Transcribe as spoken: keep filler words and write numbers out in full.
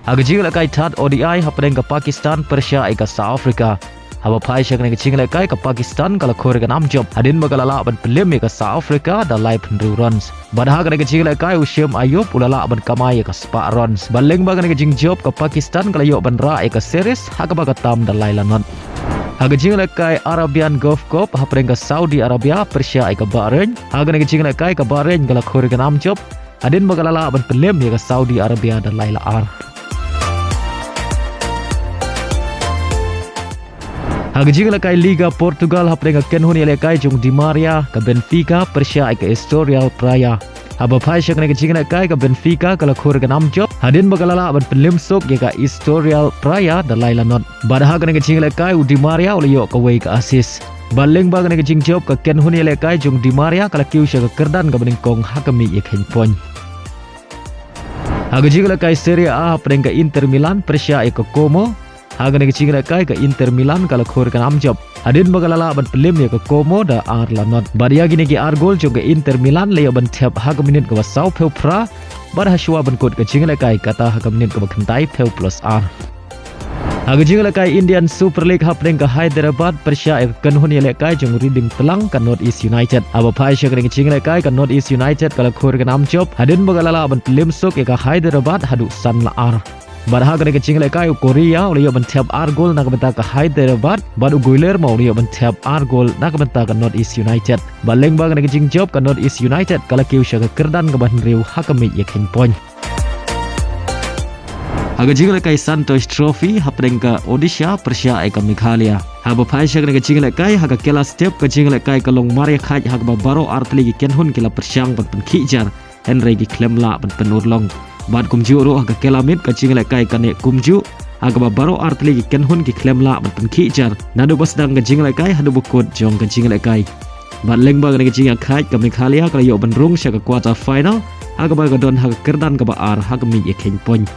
Ha ka jinglehkai thad O D I hapdeng ka Pakistan pyrshah ïa ka South Africa. Haba phai sha kane ka jinglehkai ka Pakistan ka la khur ïa ka nam jop hadien ba ka la lah ban pynliem ïa ka South Africa da laiphew hynriew runs. Bad ha kane ka jinglehkai u Shem Ayub u la lah ban kamai ïa ka spah runs. Bad lyngba kane ka jingjop ka Pakistan ka la ïoh ban rah ïa ka series ha kaba ka tam da lai la not. Ha ka jinglehkai Arabian Gulf Cup hapdeng ka Saudi Arabia pyrshah ïa ka Bahrain. Ha kane ka jinglehkai ka Bahrain ka la khur ïa ka nam jop hadien ba ka la lah ban pynliem ïa ka Saudi Arabia da lai la ar. Ha ka jinglehkai Liga Portugal hapdeng ka kynhun ïalehkai jong Di Maria ka Benfica pyrshah ïa ka Estoril Praia. Haba phai sha kane ka jinglehkai ka Benfica ka la khur ïa ka nam jop hadien ba ka la lah ban pynliem suk ïa ka Estoril Praia da lai la not. Bad ha kane ka jinglehkai u Di Maria u la ïoh kawei ka assist. Bad lyngba kane ka jingjop ka kynhun ïalehkai jong Di Maria ka la kiew sha ka kyrdan kaba nyngkong ha ka miej ïakheiñ point. Ha ka jinglehkai Serie A hapdeng ka Inter Milan pyrshah ïa ka Como. Ha kane ka jinglehkai ka Inter Milan ka la khur ïa ka nam jop hadien ba ka la lah ban pynliem ïa ka Como da ar la not. Bad ïa kine ki ar gol jong ka Inter Milan la ïoh ban thep ha ka minit kaba sawphew phra bad ha shuwa ban kut ka jinglehkai kata ha ka minit kaba khyndaiphew plus ar. Ha ka jinglehkai Indian Super League hapdeng ka Hyderabad pyrshah ïa ka kynhun ïalehkai jong Reading Tlang ka North East United. Haba phai sha kane ka jinglehkai ka North East United ka la khur ïa ka nam jop hadien ba ka la lah ban pynliem suk ïa ka Hyderabad haduh san la ar. Bad ha kane ka jinglehkai u Correa u la ïoh ban thep ar gol na ka bynta ka Hyderabad bad u Guillermo u la ïoh ban thep ar gol na ka bynta ka North East United. Bad lyngba kane ka jingjop ka North East United ka la kiew sha ka kyrdan kaba hynriew ha ka miej ïakheiñ point. Ha ka jinglehkai Santosh Trophy hapdeng ka Odisha pyrshah ïa ka Meghalaya. Haba phai sha kane ka jinglehkai ha ka kela step ka jinglehkai ka long mar ïakhait ha kaba baroh artylli ki kynhun ki la pyrshang ban pynkhih jar hynrei ki khlem lah ban pynurlong. Bad kumjuh ruh ha ka kela miet ka jinglehkai ka neh kumjuh ha kaba baroh artylli ki kynhun ki khlem lah ban pynkhih jar naduh ba sdang ka jinglehkai haduh ba kut jong ka jinglehkai. Bad lyngba kane ka jingïakhait ka Meghalaya ka la ïoh ban rung sha ka quarter final ha kaba ka don ha ka kyrdan kaba ar ha ka miej ïakheiñ point.